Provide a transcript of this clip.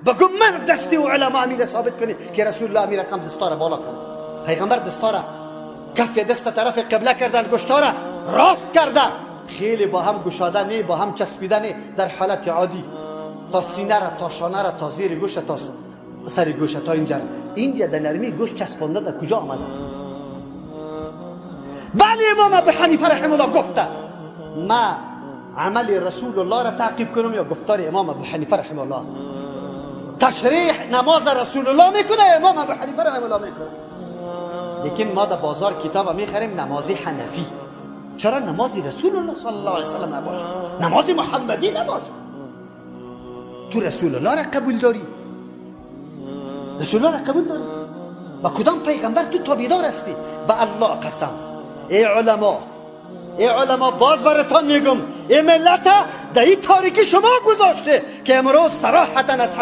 بگو من دستی و علما امیر ثابت کنی که رسول الله امیر رقم دستار بالا کرد. پیغمبر دستار کف دست طرف قبله کرده، انگشتاره راست کرده، خیلی با هم گشاده نه، با هم چسبیده نه، در حالت عادی تا سینه را، تا شانه را، تا زیر گوش، تا سر گوش، تا اینجا را. اینجا در نرمی گوش چسبانده در کجا آمده؟ بله امام ابو حنیفه رحمه الله گفته ما عمل رسول الله را تعقیب کنم یا گفتار امام ابو حنیفه رحمه الله؟ تشریح نماز رسول الله میکنه، امام ابو حنیفه رحمه الله میکنه. لیکن ما در بازار کتاب میخریم نماز حنفی. چرا نماز رسول الله صلی الله علیه وسلم نباشه، نماز محمدی نباشه؟ تو رسول الله را قبول داری؟ رسول الله را قبول داری؟ با کدام پیغمبر تو تابعدار هستی؟ به الله قسم ای علما، ای علما، باز براتان میگم، ای ملت در این تاریکی شما گذاشته که امروز صراحتا از حدیث